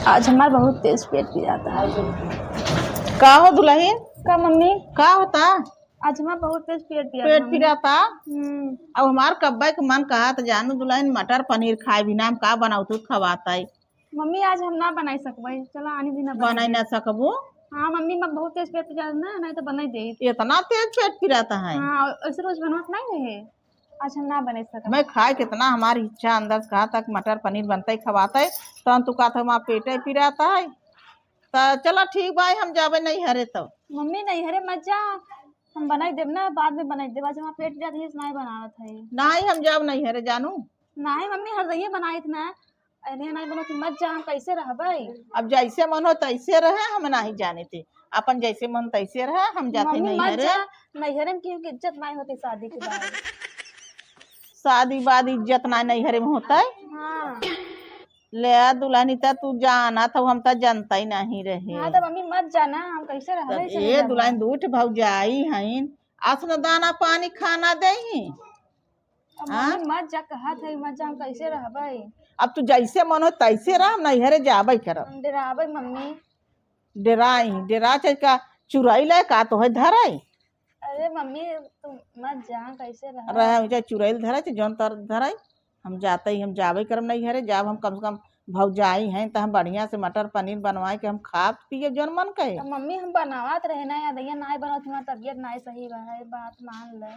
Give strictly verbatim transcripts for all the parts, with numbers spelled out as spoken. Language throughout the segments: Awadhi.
आज हमार बहुत तेज पेट पिरात है। का हो दुलहिन? का मम्मी? का होता? आज हमार बहुत तेज पेट पिरात पेट है, मम्मी। पिराता? हम्म। अब हमार कब्बे के मन कहत जानू दुलहिन, मटर पनीर खाए बिना हम का बनाऊ, तू खवाता है। मम्मी, आज हम ना बनाई सकबै, चला आनी दिना बनाई बनाई दे। ना सकबू? हाँ मम्मी, मैं बहुत तेज पेट पिरात ना, नहीं तो बनाई दे। इतना तेज पेट पिरात है? हाँ, ऐसे रोज बनवत नहीं रहे। आज हम ना बने सकब। मैं खाए कितना हमार इच्छा अंदर से कहा तक मटर पनीर बनते ही खवाते, तहन तू कहत हमार पेटे पिरात है। त चला ठीक बा, हम जाबे नैहरे तब। मम्मी नैहरे मत जा, हम बनाई देब ना, बाद में बनाई देब। आज हमार पेट पिरात है, नहीं बनावत है। नहीं, हम जाब नैहरे जानू। नहीं मम्मी, हरदइये बनाइत ना, अरे नहीं बनत, मत जा, हम कैसे रहबै? अब जैसे मन हो तैसे रहे, हम नहीं जाने थे। अपन जैसे मन तैसे रहे, हम जाते मम्मी, मत नैहरे। जा, नैहरे में केहू के इज्जत नहीं होती शादी के बाद। शादी बाद इज्जत ना नैहरे में होता है? हाँ। ले आ दुलहनी, त तू जानत हो, हम त जनता ही नहीं रहे। हाँ, तो मम्मी मत जाना, हम कैसे रहबै त ऐसे ए में दुलहन, जाना? दूठ भौजाई हईन, आस न दाना पानी खाना देही। अब हाँ? मम्मी मत जा कहत है, मत जा, हम कैसे रहबै? अब तू जैसे मन हो तैसे रह, हम नैहरे जाबै करब। हम डेराबै मम्मी। डेराई, डेरा चाहे का, चुराई लाए का तो है धराई? अरे मम्मी, तू मत जा, कैसे रह? रहे, चाहे चुराई धराई, चाहे जौन तर धराई, हम जाते ही, हम जाबै करब नैहरे, जाब हम कम से कम भौजाई हैं, त हम बढ़िया से मटर पनीर बनवाए के हम खाब पियब जौन मन कहे। तो मम्मी, हम बनावत रहे ना, याद है, नाई बनत, हमार तबियत नाई सही बा, है, बात मान ले।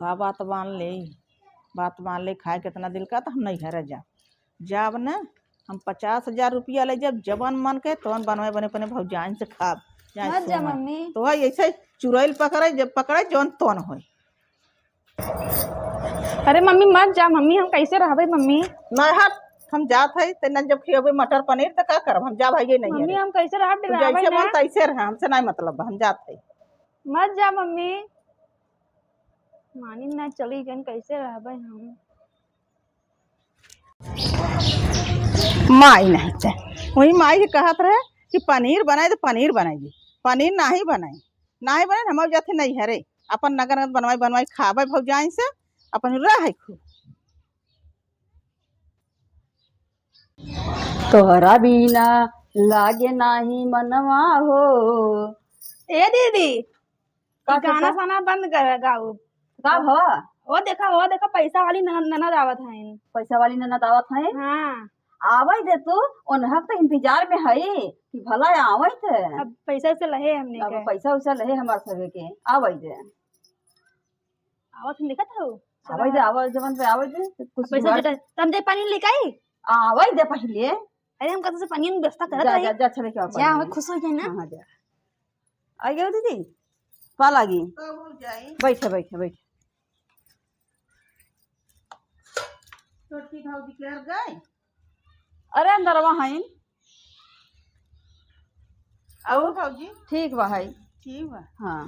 का बात मान ले, बात मान ले, खाए कितना दिल का, त हम नैहरे जाब। जाब न, हम पचास हजार रुपया ले जाब, जवन मन कहे तवन बनवाए बने अपने भौजाइन से खाब। जाए मत जा सोए। मम्मी। तो है ऐसे चुड़ैल पकड़े, जब पकड़े जवन तवन होए। अरे मम्मी मत जा मम्मी, हम कैसे रहबे मम्मी? नहीं हट, हम जात है, ते न जब खियबे मटर पनीर त का करब, हम जा भाई नहीं मम्मी, है। हम कैसे रहब, तू डेराबे जैसे ना। मन तैसे रह, हमसे नहीं मतलब बा, हम जात है। मत जा मम्मी। मानी ना, चली गन, कैसे रहबे हम? माई नहीं चाहे, वही माई के कहत रहे कि पनीर बनाई दे, पनीर बनाई दे, पनीर नाही बनाई, नाही बनाई, हम जाते नैहरे, अपन नगर नगर बनवाई बनवाई खाबे भौजाइन से, अपन रहे खूब। तोहरा बिना लागे नाही मनवा हो। ए दीदी, का ई गाना चाचा? साना बंद कर गाऊ। का हो? ओ देखा, ओ देखा, पैसा वाली नन-, ननद आवत हईन। पैसा वाली ननद आवत हईन? हाँ। आवै दे तू, उनहक त इंतजार में हई कि भला आवै त। अब पैसा से लहे हमने अब के। पैसा उसा लहे हमार सभे के, आवै दे। आवत हईन, देखत हो? आवै दे, आवै, जवन पे आवै दे, कुछ पैसा जुगाड़। जुटा, तम दे पानी लेके आई? आवै दे पहिले। अरे, हम कतौ से पानी में व्यवस्था करत जा, रही। जा, जा, चले के आओ जा, पानी हम में। खुश हो जाए ना। हाँ, हाँ, जा। आ गयो दीदी, पा लागी। कब हो जाई? बैठे, बैठे, बैठे। छोटकी भौजी के घर गए? अरे, अंदरवा हईन। और भौजी? ठीक बा है। ठीक बा? हाँ।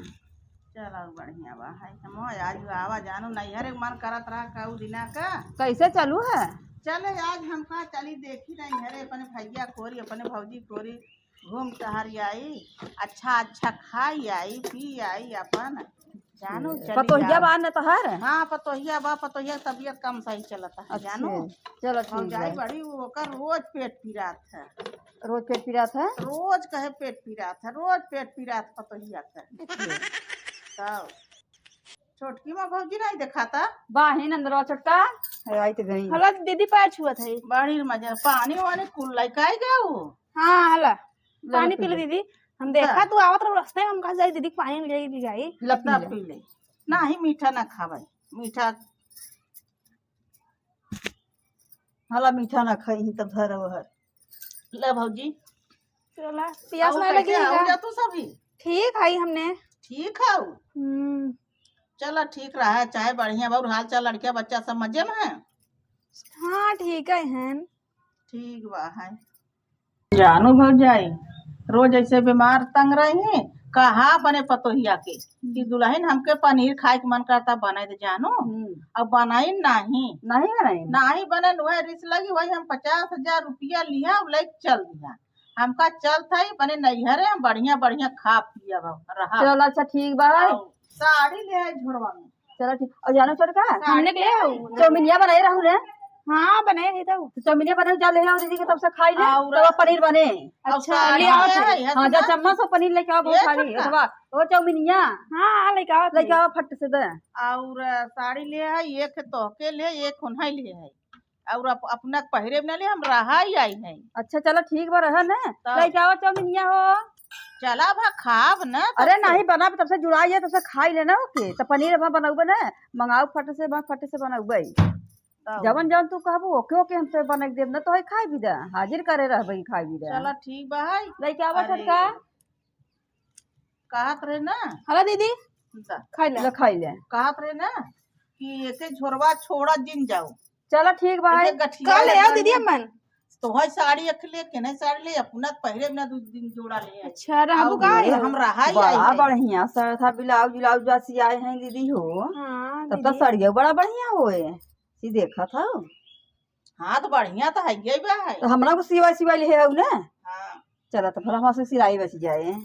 चलो, बढ़िया बा है। हम आज आवा जानू, नैहरे के मन करत रहा कऊ दिना का। कैसे चलू है? चले, आज हम का चली, देखी नैहरे अपने भैया कोरी, अपने भौजी कोरी। घूम टहर आई, अच्छा अच्छा खाई आई, पी आई अपन, जानू, चली पतोहिया जाओ। बा न तोहर? हाँ, पतोहिया बा, पतोहिया के तबियत कम सही चलत है, अच्छा, जानू। चलो, ठीक भौजाई बा। बड़ी, ओकर रोज पेट पिरात है। रोज पेट पिरात है? रोज कहे पेट पिरात है, रोज पेट पिरात पतोहिया के। अच्छा। तब छोटकी माँ भौजी नहीं देखाता? बाहिन अंदरवा छोटका। है, आई तो गई। हला दीदी पैर छुअत है। बड़ी मजा, पानी वानी कुल लेके आई गया वो। हाँ, हला। ले पानी पी पी ले ले। दीदी। हम देखा हाँ। तू आवत रहो रास्ते में, हम कहा जाई दीदी पानी ले ले जाई। ला पी ला ले। पी ले। नाही मीठा ना खावे। मीठा हला मीठा ना खाई ही तब धर हर। ले भौजी। चला, पियास आऊ ना कैसे लगी आऊ का? जा तू सभी? ठीक है हमने। ठीक है। हम्म। चला ठीक रहा, चाहे बढ़िया बा, और हाल चाल लड़किया बच्चा सब मजे में है? हाँ, ठीक है हैं। ठीक बा है। जानू भौजाई, रोज ऐसे बीमार तंग रही, कहा बने पतोहिया के कि दुलहिन हमके पनीर खाए के मन करता, बनाई दे जानू। हम्म। अब बनाई नाही। नाही बनाई? नाही बने, वह रिस लगी, वही हम पचास हजार रुपया लिहा, अब लेके चल दिहा। हमका चल था बने नैहरे, हम बढ़िया बढ़िया खा पिया बा, रहा। चल अच्छा ठीक बा। आओ, साड़ी ले आई झोड़वा में। चलो ठीक। और जानो छोटका? साड़ी हमने के ले आओ। चौमिनिया बनाए रहू रे। हाँ, बनाए है तो। तो चौमिनिया बने, जा ले आओ दीदी के, तब से खाई ले, और तब पनीर बने। और अच्छा, साड़ी ले आओ ले फिर। आई है हाँ, जा ना? चम्मच से पनीर लेके आओ, बहुत ये सारी। छोटका। अथवा, ओ चौमिनिया। हाँ, हाँ, लेके आओ लेके फिर। आओ, फट से दे। और साड़ी ले आई, एक तोहके ले, एक उन्हें ले आई। और अप-, अपना पहिरे में ना ले, हम रहा ही आई हैं। अच्छा, चलो ठीक बा, रहा ना। तब। लेके आओ चौमिनिया हो। चला भा खाब ना, तब अरे से। नहीं बनाब, तब से जुड़ाई है, तब से खाई लेना ओके। तो पनीर भा बनौबे ना, मंगाओ फट से, भा फट से बनौबे। तब। जवन जवन तू कहबू ओके ओके हम तो बना के देब ना, तो है खाई भी दे, हाजिर करे रहबे, खाई भी दे। चला ठीक बा है। लेके आवा अरे। छोटका। कहत रहे ना। हला दीदी। दा। खाई ले। ले खाई ले। कहत रहे ना कि एके झोरवा छोड़ा जिन जाओ। चला ठीक बा एके है। गठिया कल ले आओ लगल दीदी है। अम्मन। तोहर साड़ी एक ले, केने साड़ी ले, अपना पहिरे में ना दू दिन जोड़ा ले। अच्छा, रहबू और का ये है? हम रहा ही बड़ा आई है। बढ़िया साड़ी था, ब्लाउज, ब्लाउज बा सियाए हैं दीदी हो। हाँ, तब तो दीदी। साड़िया बड़ा बढ़िया होए। ई देखत हौ। हाँ, तो बढ़िया तो है, ये बा है। तो हमरा को सिवाई, सिवाई ले आऊ ना। हाँ। चला, तो फिर हमरा से सिलाई बच जाए।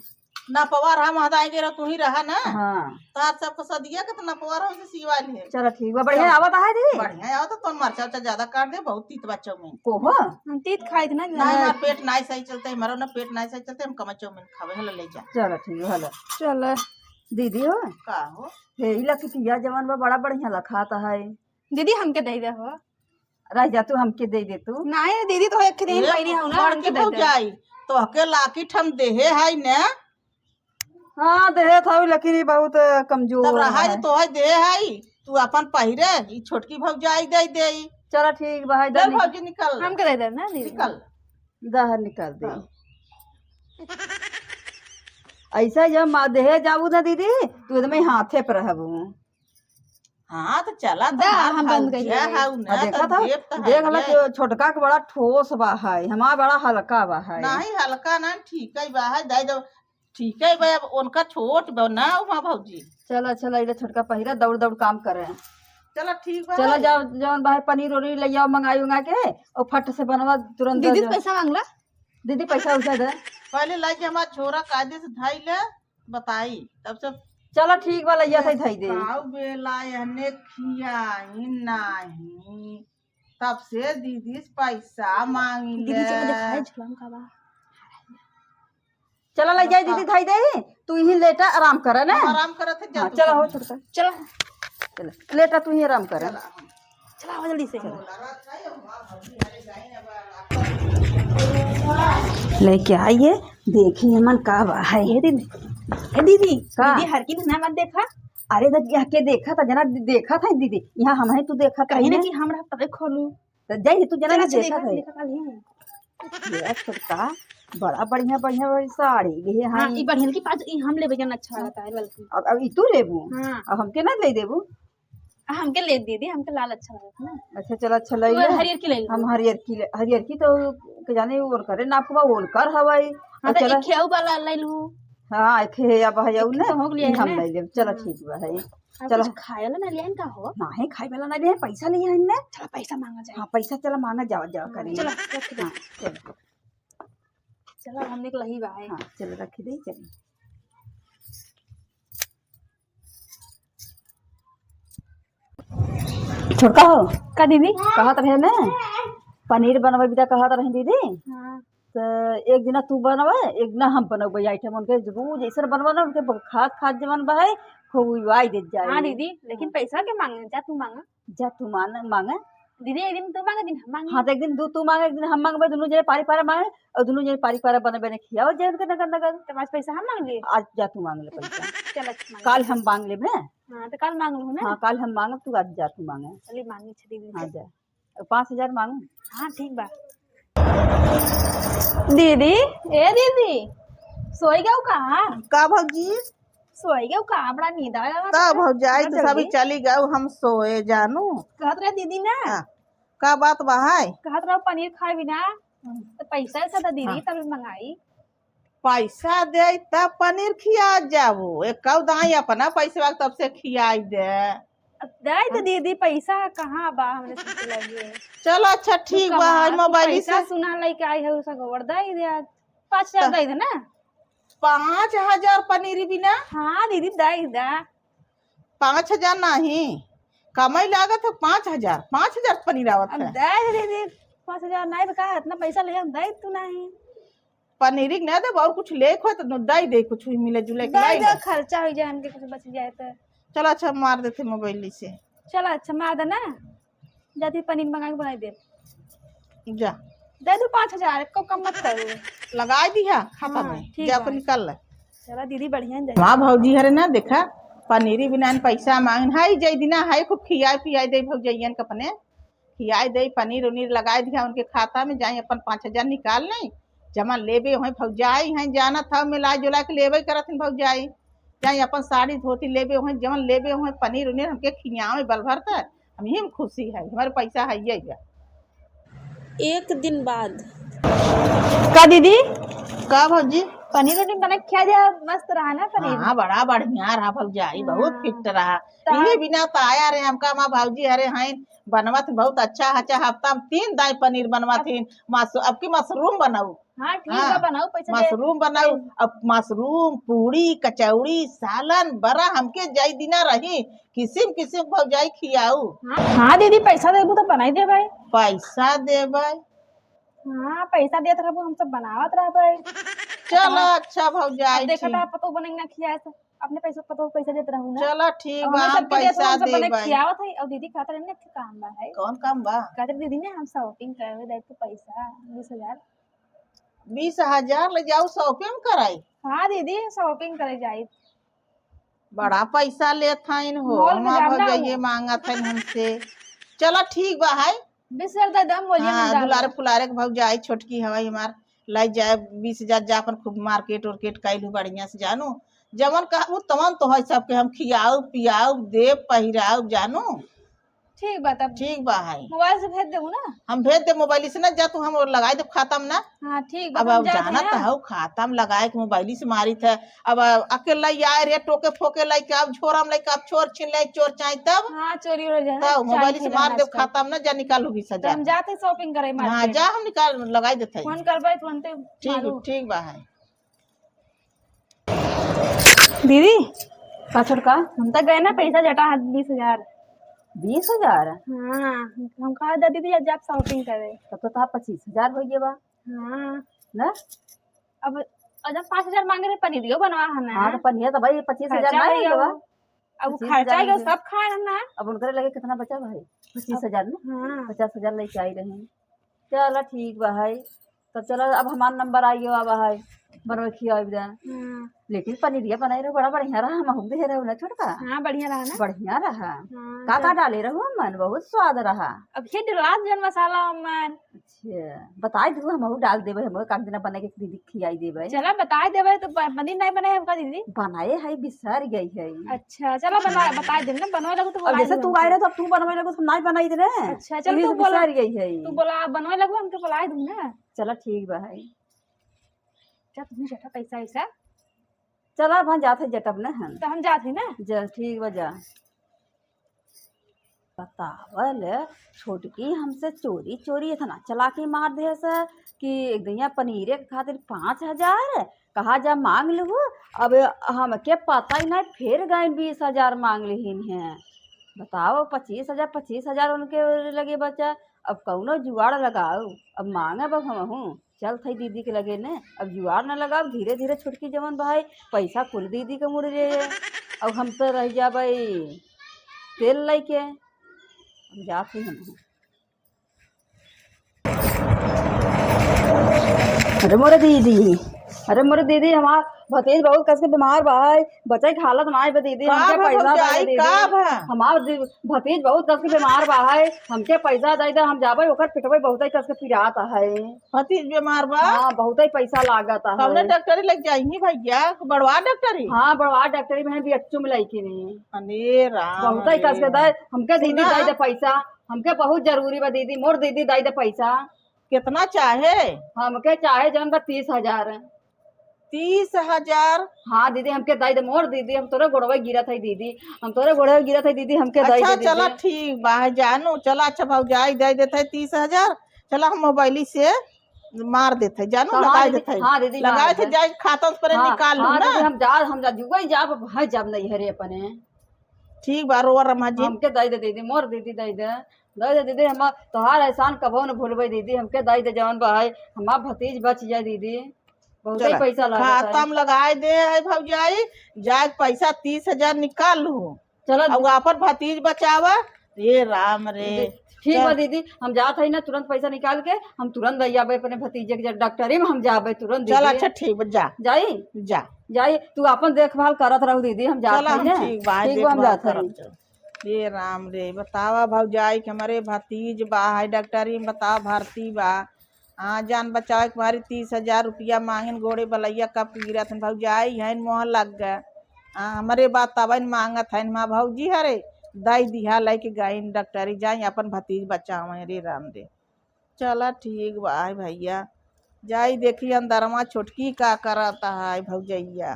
ना पवार हम हदाई के रह, तू ही रहा ना। हाँ। तार सबको सदिया के तो ना पवार हम से सिवाई ले। चला, ठीक बा, बढ़िया चल। आवत है दीदी। बढ़िया आवत, तो मरचा उरचा ज्यादा काट दे, बहुत तीत बा चौमिन। कोहो? हम तीत खाई थी ना नहीं, ज्यादा। हमार पेट नहीं सही चलते, हमारा ना पेट नहीं सही चलते, हम कमा चौमिन खावे, हला ले जा। चला, ठीक है, हला। चला। दीदी हो? का हो? हे, ई लखितिया जवन बा, बड़ा बढ़िया लखात है। दीदी, हमके दे दे हो। रह जा तू, हमके दे दे तू। नहीं दीदी, तो एक दिन ए, पहले हो ना, बड़की हमके दे दे। भौजाई, तोहके लाकिट हम देहे है ने। हाँ, देहे था, लेकिन ई बहुत कमजोर तब रहा है। जे तोहे देहे है, तू अपन पहिरे, ई छोटकी भौजाई दे दे। चला ठीक बा, है, ले दे नि-, भौजी निकल। हमके दे दे ना दीदी। निकल। दह निकल दे। हाँ। ऐसा जब मा-, देहे जाबू ना दीदी, तू एकदम हाथे पर रहबू। हाँ, तो चला, तो दा, हमार हम बंद कर भौजिया देबे। हऊ ना, हाँ, देखा तो था? देख तो देख ला है। कि छोटका के बड़ा ठोस बा है, हमार बड़ा हल्का बा है। नहीं, हल्का ना, ठीक है बा है, दे दो, ठीक है बा, अब उनका छोट बा ना, उमा भौजी। चला, चला, इधर छोटका पहिरा, दौड़, दौड़ काम करे। चला, ठीक बा चला, है। जाओ, जौन बा है, पनीर उनीर ले आओ, मंगाई उंगा के, और फट से बनवा, तुरंत दे दीदी से दो। पैसा मांगला। दीदी, पैसा उसा दे। पहले लाके हमार झोरा कायदे से धई ले, बताई, तब से चला ठीक बा, लइया से धई दे। काऊ बेला एहने खियाई नाही, तब से दीदी से पैसा मांगी दीदी, ले। चला देखाई झोला में का बा। चला लइ जाई दीदी, धई दे, तू यहीं लेटा आराम करा ना। हम आराम करत है, जा हाँ, तू चला हो तुम। छोटका। चला। चला, लेटा तू यहीं आराम करा। चला। चला, आवा जल्दी से। लेके आइए, देखी हमन का बा है। ए दीदी, ए दीदी, का? दीदी हर की ना मत देखा। अरे दीदी, यहाँ के देखा था, जना दे-, देखा था दीदी, यहाँ हम है, तू देखा था कहीं ना ना? कि हमरा तबे खोलू। तो जाइए, तू जना चला, नहीं चला, देखा देखा, था। देखा काल ही। ये छोटका, बड़ा बढ़िया, बढ़िया, बढ़िया साड़ी, ये हाँ, हाँ। ई बढ़िया की पाँच, ई हम लेबे जन अच्छा लगता है ललकी। अब, अब ई तू लेबू? हाँ। अब हमके ना ले देबू? आ, हमके ले दे दे, हमके लाल अच्छा लगता है ना। अच्छा, चल, अच्छा, ले तू ले। हरियर की ले ले। हम हरियर की ले, हरियर की तो के जाने ओल करे नाप बा, ओल कर हवाई। हाँ, और तो चला। एक खेऊ वाला ले लू। हाँ, एक हे अब है एक ना, तो हो गया ई है हम ना। ले लेब। चला, हाँ। ठीक बा है। अब चला। कुछ खाए वाला ना लियान का हो? नाही, खाए वाला ना लियान, पैसा लियान ना। चला, पैसा मांगा जाए। हाँ, पैसा चला मांगा जावा, जावा हाँ, करी। चला, रख दे। हाँ, चला। चला, हमने के लही बा है। हाँ, चला, रख दे, चला। छोटका हो। का दीदी? कहत रहे ना, पनीर बनवे बिदा कहत रहे दीदी। हाँ। त एक दिना तू बनवे, एक दिना हम बनवे। आइटम उनके रोज ऐसे बनवा ना, उनके खात खात जवन बा है, खूब उबाई देत जाए। हाँ दीदी, लेकिन हाँ। पैसा के मांगे? जा तू मांगा। जा तू मान-, मांगा। दीदी, एक दिन तू मांगा, एक दिन हम मांगे। हाँ, तो एक दिन दू तू मांगा, एक दिन हम मांगबे, दुनू जने पारी पारा मांगे, और दुनू जने पारी पारा बने बने खियाओ जाए उनके नगद नगद। तो आज पैसा हम मांग लिए। आज जा तू मांग ले पैसा। चल, अच्छा, मांग काल ले। हम मांग लेब ना। हाँ, तो काल मांग लू ना। हाँ, काल हम मांगब, तू आज जा तू मांगे। चलिए, मांगी, अच्छा, दीदी हाँ, से। जा। पाँच हजार मांगू? हाँ, ठीक बा। दीदी, ए दीदी, सोई गऊ का? का भौजी? सोई गऊ का? बड़ा नींद आवे लागल का बा। भौजाई, ना तू सभी जल्दी। चली गऊ, हम सोए जानू। कहत रहे दीदी ना। हाँ, का बात बा है? कहत रहो पनीर खाए बिना, तो पैसा ऐसा दे दीदी, हाँ। तब मंगाई। पैसा दे तब पनीर खिया जाबू, एक दाई अपना पैसवा तब से खियाई दे। अब दे दे दीदी, पैसा कहाँ बा हमरे से लगे? चलो अच्छा ठीक बा, है मोबाइल से। पैसा सुना लेके आई है, उसे गोबर दे दे, पाँच हजार दे दे ना। पाँच हजार पनीर बिना? हाँ दीदी, दे दे। पाँच हजार नहीं, कमाई लागत है पाँच हजार, पाँच हजार पनीर आवत अब है। दे दे दीदी, पाँच हजार नहीं बा का, इतना पैसा ले हम दे तू नहीं। पनीरी के ना देब, और कुछ लेक हो तो दे दे, कुछ भी मिले जुले के दे लाई दे, ले। खर्चा हो जाए, हमके कुछ बच जाए तो। चलो अच्छा, मार देते मोबाइल से। चलो अच्छा, मार देना, जाती पनीर मंगा के बनाई दे। जा। दे दो पाँच हजार, एको कम मत करो। लगाई दिया खाता हाँ, में, ठीक जा बा। अपन निकाल ले। चला दीदी, बढ़िया है। हाँ भौजी हरे ना, देखा पनीरी बिना न पैसा मांगन, हाय जय दिना, हाय खूब खियाए पियाए दे भौजैयन के अपने, खियाए दे, पनीर उनीर लगाए दिया उनके खाता में, जाए अपन पाँच हजार निकाल लें, जमा लेबे होए भौजाई हैं, जानत हव मिला जुला के लेबे करत हैं भौजाई, जाए अपन साड़ी धोती लेबे होए, जवन लेबे होए पनीर उनीर हमके खियावे बल भर त, हम ही में खुशी है, हमारे पैसा है ये है। एक दिन बाद। का दीदी? का भौजी? पनीर उनीर बना के खिया दिया, मस्त रहा ना पनीर? हाँ, बड़ा बढ़िया रहा भौजाई, बहुत हाँ। फिट रहा। तो इहे बिना तो आया रे हमका, माँ भौजी अरे हैं बनवत बहुत अच्छा अच्छा, हफ्ता में तीन दाई पनीर बनवत अब हिन। मस-, अब की मशरूम बनाऊ। हाँ, ठीक हाँ, बा, बनाऊ, पैसा दे। मशरूम बनाऊ, अब मशरूम, पूड़ी, कचौड़ी, सालन, बड़ा हमके जाई दिना रही, किसिम किसिम भौजाई खियाऊ। हाँ, हाँ दीदी, पैसा देबू तो बनाई देबै। पैसा देबै। हाँ, पैसा देत रहबू, हम सब बनावत रहबै। चलो, अपना अच्छा भौजाई, अब देखा ठीक। था, पतोह बने ना खियाए से, अपने पैसा, पतोह पैसा देत रहू ना। चलो, ठीक अब बा, हम हम सबके देत रहू, पैसा हम सब बने देबै। खियावत है। और दीदी कहत रहे ना, एक ठे काम बा है। कौन काम बा? कहत रहे, "दीदी ने हम shopping करवे दे तो पैसा बीस हजार।" बीस हजार ले जाऊ shopping कराई? हाँ दीदी, shopping करे जाई। बड़ा पैसा लेत हइन हो, mall में हमार जाब ना भौजाइये हो। मांगत हइन हमसे। चला ठीक बा, है। बीस हजार दे दम, बोलिए हाँ, हम जाब। दुलारे फुलारे के भौजाई छोटकी हवाई हमार, लाई जाए बीस हजार, जा अपन खूब market उर्केट कैलू बढ़िया से जानू। जवन कहबू तवन तो है सबके हम खियाऊ, पियाऊ, देब, पहिराऊ जानू। ठीक बा तब। ठीक बा है। mobile से भेज देबू ना? हम भेज देब mobile से ना, जा तू हम लगाई देब खाता में ना। हाँ, ठीक बा, अब, तब हम अब जात है जानत ना। हऊ खाता में लगाए के mobile से मारित है। अब अकेला ही आए रे, टोके फोके लइके, अब झोरा में लइके, अब चोर छीन ले, चोर चाही तब। हाँ, चोरी हो जाए, तब चाही mobile से खेला मार देब आजकल। खाता में ना, जा निकालू बीस हजार। तो हम जाते shopping करे हाँ, market। जा हम निकाल, लगाई देते हैं। phone करबे तुरंते ठीक, मारू। ठीक बा है। दीदी, का छोटका? हम तो गए ना, पैसा जटा है बीस हजार। बीस हजार? हाँ, हम कहा दीदी, आज आप shopping करे। तब तो तहार पच्चीस हजार हो गए बा। हाँ। ना? अब, और जब पाँच हजार मांगे रहे, पनीरियो बनवा है ना। हाँ, तो पनीर तो भाई पच्चीस हजार खर्चा ना हो हो गया गया बा। वो। अब पच्चीस हजार खर्चा हो गया, में सब खाए ना। अब उनकरे लगे कितना बचा भाई? पच्चीस हजार ना? हाँ। पचास हजार लेके आई रही। चला ठीक बा है। तब चला अब हमार number आई गया बा है। बनवे खियाई दे। हाँ। लेकिन पनीरिया बनाई रहो, बड़ा बढ़िया रहा, हम दे रहे ना छोटका। हाँ, बढ़िया रहा ना? बढ़िया रहा। हाँ, का, का तो डाले रहो मन, बहुत स्वाद रहा। अब ये डलवा जन मसाला मन। अच्छा, बताई दू, हमहू डाल देबे, हमहू काम दिना बना के दीदी खियाई देबे। चला, बताई देबे, तो प-, पनीर नहीं बनाए हमका दीदी? बनाए है, बिसर गई है। अच्छा, चला, बना, बताई देब ना, बनवे लगू तो अब बोलाई जैसे देब तू हमके। आए रहे, तो अब तू बनवे लगू, तो हम नहीं बनाई देने। अच्छा, चल, इही तू से बोला, बिसर गई है। तू बोला, बनवे लगू, हमके बोलाई देब ना। चला, ठीक बा है। चल, तुम जटा पैसा ऐसा। चला, अब हम जात है जटब ना हम। तो हम जात है ना। जा, ठीक बा, जा। बतावल, छोटकी हमसे चोरी चोरी इतना चालाकी मार देहस कि एक दिनिया पनीरे के खातिर पाँच हजार कहा जा मांग लहू। अब हमके पता ही नहीं, फिर गए बीस हजार मांग लिहिन है। बताओ, पच्चीस हजार, पच्चीस हजार उनके लगे बचा। अब कौनो जुगाड़ लगाओ, अब मांगब अब हमहू। चल थई दीदी के लगे ने, अब जुआर न लगाओ, धीरे धीरे छोटकी जवन भाई, पैसा कुल दीदी के मुड़ जाए। अब हम तो रह जाबे तेल लेके, हम जात ही हम। अरे मोरे दीदी, अरे मोरे दीदी, हमार भतीज बहुत कस के बीमार बा है, बचे के हालत ना है बे दीदी, का हमके भा पैसा दे भौजाई, दे दीदी। का भा? हमार दी-, भतीज बहुत कस के बीमार बा है, हमके पैसा दे दे, हम जाबे ओकर पिटबे, बहुत कस के पिरात है। भतीज बीमार बा? हाँ, बहुत ही पैसा लागत है। कौने डॉक्टरी लग जाई भैया? बड़वा डॉक्टरी? हाँ, बड़वा डॉक्टरी में भी अच्छू में लइकी नहीं। अरे राम बहुत ही कस के रे। दे, हमके दीदी सुना। दे दे पैसा, हमके बहुत जरूरी बा दीदी, मोर दीदी दे दे पैसा। कितना चाहे? हमके चाहे जौन बा तीस हजार। तीस हजार? हाँ दीदी, हमके दे दे, मोर दीदी, हम तोरे गोड़वे गिरत है दीदी, हम तोरे गोड़वे गिरत है दीदी, हमके दे अच्छा, दे चला दीदी। ठीक बा, है जानू, चला अच्छा भौजाई दे देत है तीस हजार, चला हम मोबाइली से मार देत है जानू, तो हाँ लगा दीदी, देत है, हाँ दीदी, लगा मार देत है, दे। जाए खाता पर हाँ, निकाल लू हाँ ना। दीदी, हम जा, हम जा, जुगई जाब, भाई जाब नहीं हरे अपने। ठीक बा, रोवा रमा जी। हमके दई दे दीदी, मोर दीदी दई दे, दई दे दीदी, हम तोहार एहसान कबो न भूलबे दीदी, हमके दई दे जवन बा है, हमार भतीज बच जाए दीदी, बहुते चला, पैसा लागत है। खाता में लगाए दे है भौजाई, जाए के पैसा तीस हजार निकाल लू। चला। अब आपन भतीज बचावा। ये राम रे। दे-, ठीक बा चल। दीदी, हम जात हई ना, तुरंत पैसा निकाल के हम तुरंत दे आबे अपने भतीजे के डॉक्टरी में, हम जाबे तुरंत चल, दीदी। अच्छा ठीक बा, जा। जाई? जा। जाई, तू आपन देखभाल करत रहू दीदी, हम जात चला, हई हम ना। ठीक बा, ठीक बा, हम देखभाल जात हई। करब चल। ये राम रे, बतावा भौजाई के हमरे भतीज बा, है डॉक्टरी में बतावा भर्ती बा। हाँ, जान बचावे के भारी तीस हजार रुपया मांगिन, गोड़े बलैया कब गिरत हन, भौजाई हइन मोह लग गए। हाँ, हमरे बात तबन मांगत हइन, माँ भौजी हरे, दई दिहा लइके गइन डॉक्टरी, जाई अपन भतीज बचावे रे राम रे। चला ठीक बा, आय भैया, जाई देखी अंदरमा छोटकी का करत है भौजैया।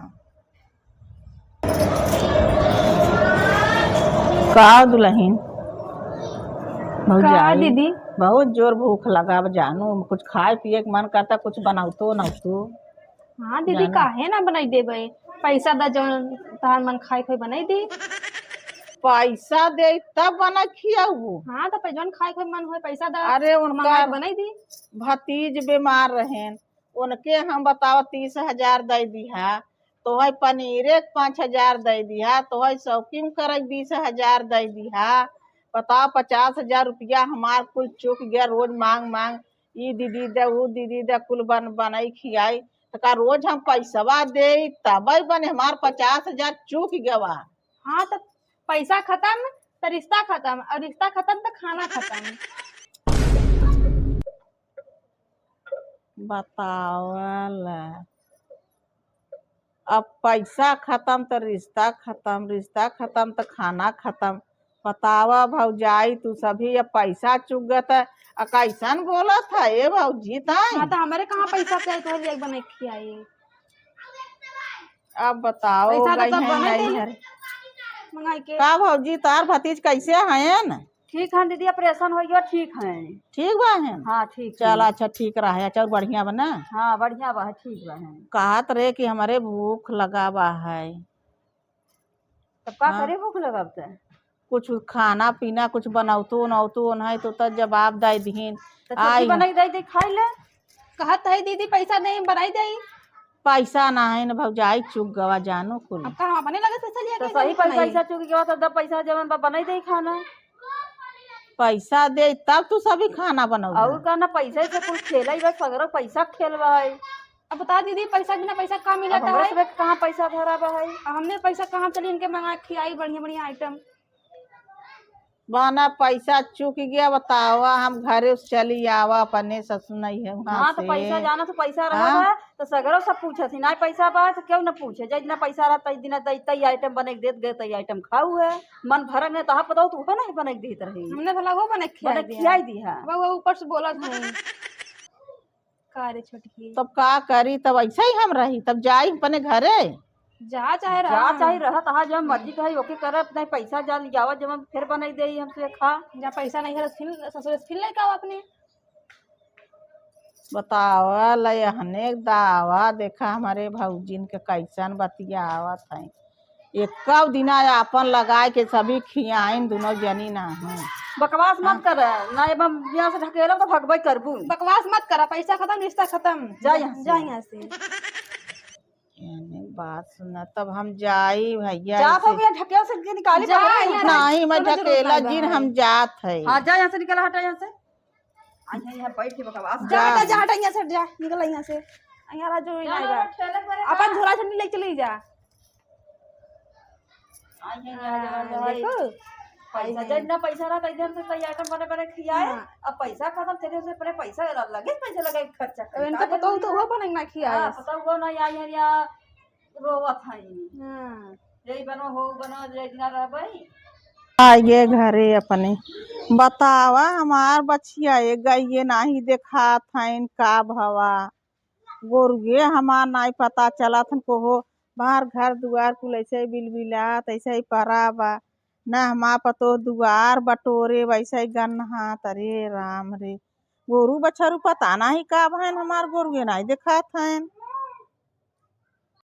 का दुलहिन? भौजाई, का दीदी? बहुत जोर भूख लगा बा जानू, कुछ खाए पिए के मन करता, कुछ बनौतो नौतो। हाँ दीदी, जानू। काहे ना बनाई देबे? पैसा दा, जौन तहार मन खाए के होई बनाई दी। पैसा दे तब बना खियाऊ। हाँ, तो पै-, जौन खाए के होई मन होई, पैसा दा, अरे उनका मंगाई के बनाई दी। भतीज बीमार रहेन, उनके हम बताओ तीस हजार दे दिहा, तोहई पनीरे के पाँच हजार दे दिहा, तोहई शौकीन करे बीस हजार दे दिहा। बताओ, पचास हजार रुपया हमार कुल चुक गया, रोज मांग मांग, ई दीदी दे, ऊ दीदी दे, कुल बन-, बनाई खियाई। तो का रोज हम पैसवा देई, तबे बने हमार पचास हजार चुक गवा। हाँ, तो पैसा खत्म, तो रिश्ता खत्म, और रिश्ता खत्म, तो खाना खत्म। बतावल। अब पैसा खत्म त रिश्ता खत्म, रिश्ता खत्म त खाना खत्म। बतावा भौजाई, तू सभी अब पैसा चुगत है, आ कैसन बोलत है ए भौजी ताई? हाँ, तो हमरे कहाँ पैसा चाहिए तो एक बनाई खियाई। अब बताओ, पैसा तो गई तब हैं बनाई नहीं देई। हर। मंगाई के। का भौजी, तार भतीज कैसे हैं? ठीक हन दीदी, ऑपरेशन हो गया, ठीक हैं। ठीक बा हैं? हाँ, ठीक चल, हैं। अच्छा, ठीक रहे, अच्छा, और बढ़िया बा ना? हाँ, बढ़िया बा, ठीक बा हैं। कहत रहे कि हमरे भूख लगा बा है। तब का हाँ। करे भूख लगा बा त? कुछ खाना पीना, कुछ बनौतो उनौतो उन्हें तो त जवाब दे दिहिन। तो सब्जी आई। बनाई दे, दे खाई ले। कहत है दीदी, पैसा नहीं, बनाई दे। पैसा ना है न भौजाई, चुक गवा जानो कुल। अब का हम अपने लगे पैसा लिया तो के सही जाई पर खाई? पैसा चुक गवा तो दब पैसा जवन बा बनाई दे खाना। पैसा दे तब तू सभी खाना बनौबू। और का ना, पैसा से कुल खेला ही बस, सगरो पैसा खेलवा है। अब बता दीदी, पैसा बिना पैसा का अब मिलता हमरे है? सबे के कहाँ पैसा धरा बा है? अब हमने पैसा कहाँ चली इनके मंगा खियाई बढ़िया बढ़िया आइटम। बना पैसा चुक गया, बतावा, हम घरे से चली आवा, अपने ससुर नहीं है वहाँ हाँ, तो से। पैसा जाना तो पैसा रहा हाँ? है, तो सगरो सब पूछत ही, ना पैसा बा तो क्यों ना पूछे, जय दिना पैसा रहा, तई दिना तई, तई आइटम बने के देत गए, तई आइटम खाऊ है, मन भरक नहीं, तहा पता हो, तू हो नहीं बने के देत रही। हमने भला वो बने बने खियाई दिया। खियाई दी है। वो, वो ऊपर से बोलत है। का रे छोटकी? तब का करी, तब ऐसे ही हम रही, तब जाई अपने घरे। जा चाहे जा रहा। चाहे रहा, तहार जो मर्जी कहे, ओके करब, नहीं पैसा जा लियावा, जब हम फिर बनाई देई, हमसे खा। जा पैसा नहीं है, तो फिर ससुर से फिर लेके आओ अपने। बतावा, ले अहने दावा, देखा हमरे भौजिन के कैसन बतियावत हैं। एक दिना आपन लगाए के सभी खियाइन दुनो जनी ना हो। बकवास मत हाँ। कर, ना एबम यहाँ से ढकेलब तो भगबे करबू। बकवास मत करा, पैसा खत्म, रिश्ता खत्म। जा यहाँ से। जा यहाँ से। यानी बात सुना, तब हम जाई भैया जा ऐसे। भैया, ढकेल से के निकाली जा, बाहर। यहाँ नहीं, मैं दोनों जरूर ढकेला खाई जिन, बाहर। हम जात है। हाँ, जा यहाँ से, निकल, हटा यहाँ से। आ, यहाँ, यहाँ बैठ के बकवास। जा, जा। हटा, जा, हटा, यहाँ से हट जा, निकल यहाँ से। यहाँ रहा, जो जा, नहीं जा, रहा। ठेले पर अपन रहा। झोला झंडी लेके चली जा। आ, यहाँ, यहाँ, हाँ, यहाँ, यहाँ। देखो। पैसा, आई जब ना पैसा रहा, तो इधर से कई आइटम बने, बने खियाए। हाँ। अब पैसा खत्म, तेरे से पहले पैसा लगे, पैसा लगे, खर्चा अब इनका करी। पता हो तो वो बने ना खियाए। हाँ, पता हुआ ना, यहाँ, यहाँ, यहाँ रोवत है। हाँ। यही बनो, हो बनो, यही ना रहबे। आइए घरे अपने। बतावा, हमार बछिया, ए गइये नाही देखात हइन, का भवा? गोरुए हमार नाई पता चलत हन, कोहो बाहर घर दुआर कुल ऐसे ही बिलबिलात, ऐसे ही परा बा। ना हमार पतोह दुआर बटोरे, वैसे ही गन्हात। अरे राम रे, गोरू बछरू पता नाही का भइन, हमार गोरुए नाही देखात हइन।